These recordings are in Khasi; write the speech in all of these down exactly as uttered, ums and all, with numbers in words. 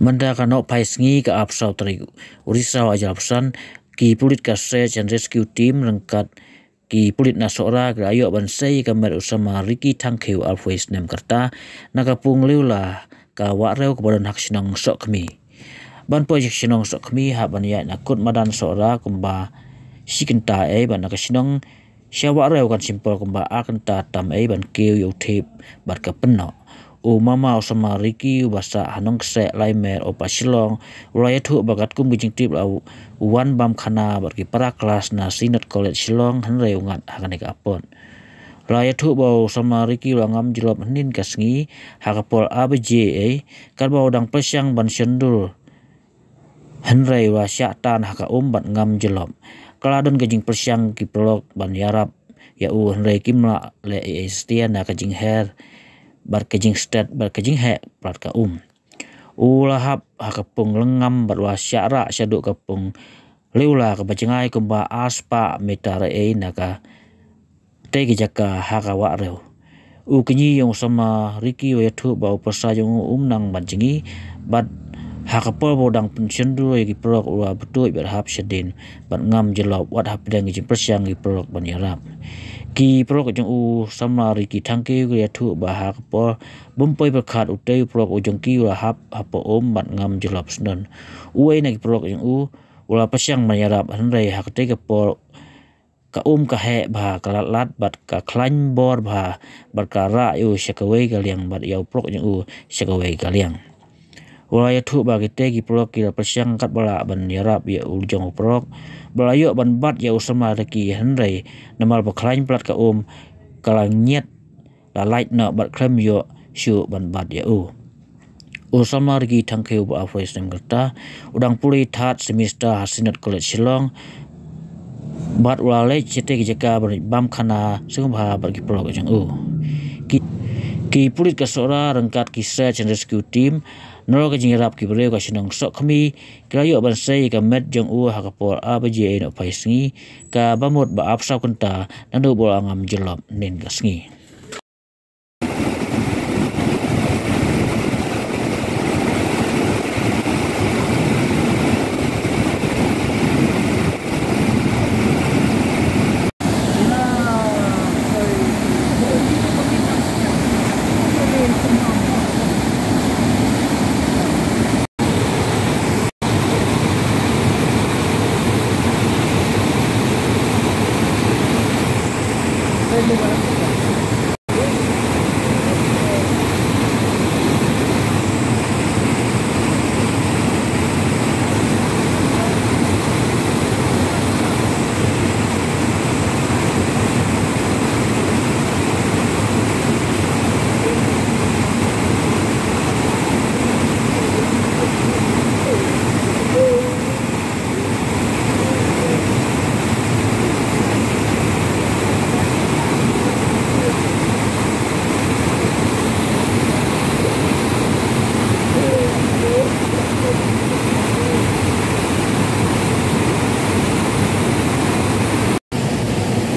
Mynta ka nohphai sngi ka arphew saw tarik u Risaw ar hajar arphew san, ki pulit ka Search and Rescue Team ryngkat ki pulit na Sohra ki la ïoh ban sei ïa ka met u samla Ricky Thangkhiew arphew wei snem ka rta na ka pung Liula ka Wahrew kaba don ha ka shnong Sohkhmi. Ban poi sha ka shnong Sohkhmi hap ban ïaid na kut madan Sohra kumba shi kynta ei bad na ka shnong sha Wahrew kan shim por kumba ar kynta tam ei ban kiew ïa u Thep bad ka Pynnoh. U mama u samla Ricky uba sah ha Nongkseh Laimer, Upper Shillong, u la ïathuh ba katkum ki jingtip la u wan bam khana bad ki para klas na Synod College Shillong hynrei u ngat ha kane ka apot. La ïathuh ba u samla Ricky u la ngam jyllop hynnin ka sngi ha ka por ar baje ei katba u dang pyrshang ban shondur hynrei u la shah tan ha ka um bad ngam jyllop. Ka la don ka jingpyrshang ki paralok ban ïarap ïa u hynrei kim lah leh ei ei satia na ka jingher bad ka jingstet bad ka jingheh palat ka um. U la hap ha ka pung Lyngngam bad u la shah rah shaduh ka pung Liula kaba jngai kumba ar spah meter ei ei na ka tei ka jaka ha ka Wahrew. U kñi jong u samla Ricky u ïathuh ba u pyrsa jong u um nang ban jngi bad ha ka por ba u dang pynshondur ïa ki paralok u la btuid bad hap shadien bad ngam jyllop wat hapdeng ki jingpyrshang ki paralok ban ïarap. Ki paralok jong u samla Ricky Thangkhiew ki ïathuh ba ha ka por bym poi pyrkhat utei u paralok u jong ki u la hap hapoh um bad ngam jyllop. Sdang uwei na ki paralok jong u u la pyrshang ban ïarap hynrei ha katei ka por ka um ka heh bha, ka lat lat bad ka khlaiñ bor bha bad ka rah ïa u sha kawei ka liang bad ïa u paralok jong u sha kawei ka liang. U la ïathuh ba kitei ki paralok ki la pyrshang katba lah ban ïarap ïa u jong u paralok ba la ïoh ban bat ïa u samla Ricky hynrei namar ba khlaiñ palat ka um ka la ñiat la lait noh bad khlem ïoh shuh ban bat ïa u. U samla Ricky Thangkhiew ba arphew wei snem ka rta u dang pule third semester ha Synod College Shillong bad u la leit shatei ka jaka ban leit bam khana sngewbha bad ki paralok jong u. Ki, ki pulit ka Sohra ryngkat ki Search and Rescue Team nalor ka jingïarap ki briew ka shnong Sohkhmi ki la ïoh ban sei ïa ka met jong u ha ka por ar baje ei nohphai sngi kaba mut ba arphew saw kynta naduh ba u la ngam jyllop hynnin ka sngi.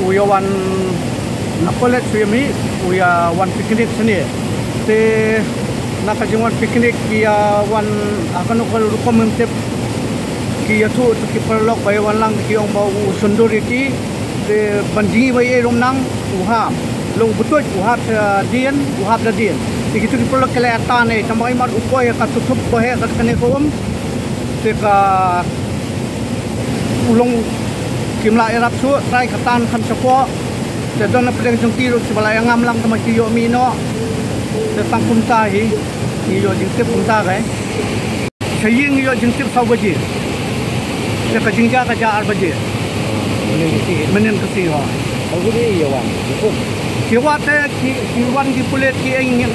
U ïa wan na college u ïa mih, u ïa wan picnic shane. Te na ka jingwan picnic ki ïa wan, ha kano ka rukom ngim tip, ki ïathuh ïa ki paralok ba ïa wan lang, ki ong ba u shondur ïa ki. Te ban jngi ba ïa ruh nang u hap. Long u btuid u hap, eh, dien, u hap da dien. Te kito ki paralok ki la ïa tan ei, tang ba i mat u poi ïa ka tutup ba heh kat kane ka um. Te ka u long kim lah ïarap shuh, trai ka tan kham shapoh. Te don na pdeng jong ki ruh kiba la ïa ngam lang, tang ba ki ïoh mih noh. Te tang kumta hi ngi ïoh jingtip kumta kai. Sha ïing ngi ïoh jingtip saw baje. Te ka jingjia ka jia ar baje. Mynnin ka sngi. Mynnin ka sngi, ho. Haba ki ïa wad, ki kum. Ki wad te ki, ki wan ki pulit ki ïeng,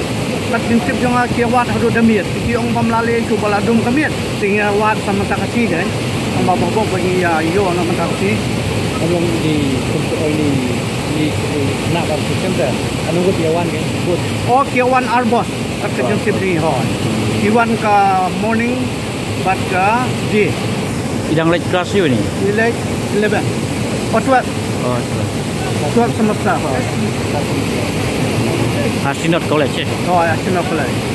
kat jingtip jong nga ki ïa wad haduh da miet. Ki ong bym lah leh shuh ba la dum ka miet. Te ngi ïa wad sa mynta ka sngi dei. Tang ba bok bok ba ngi ïa ïoh na mynta ka sngi. Ka long di kum to di, di na ka kum center. Anu ko ïa wan ke. Good. Oh, ki ïa wan ar bos. Kat ka jingtip jong ngi, ho. Ki wan ka morning bad ka day. Ki dang leit class ïa ni? Ki leit eleven. Oh, twelve. Oh, twelve. Twelve semester, ho. Ha Synod College, eh? Oh, ha Synod College.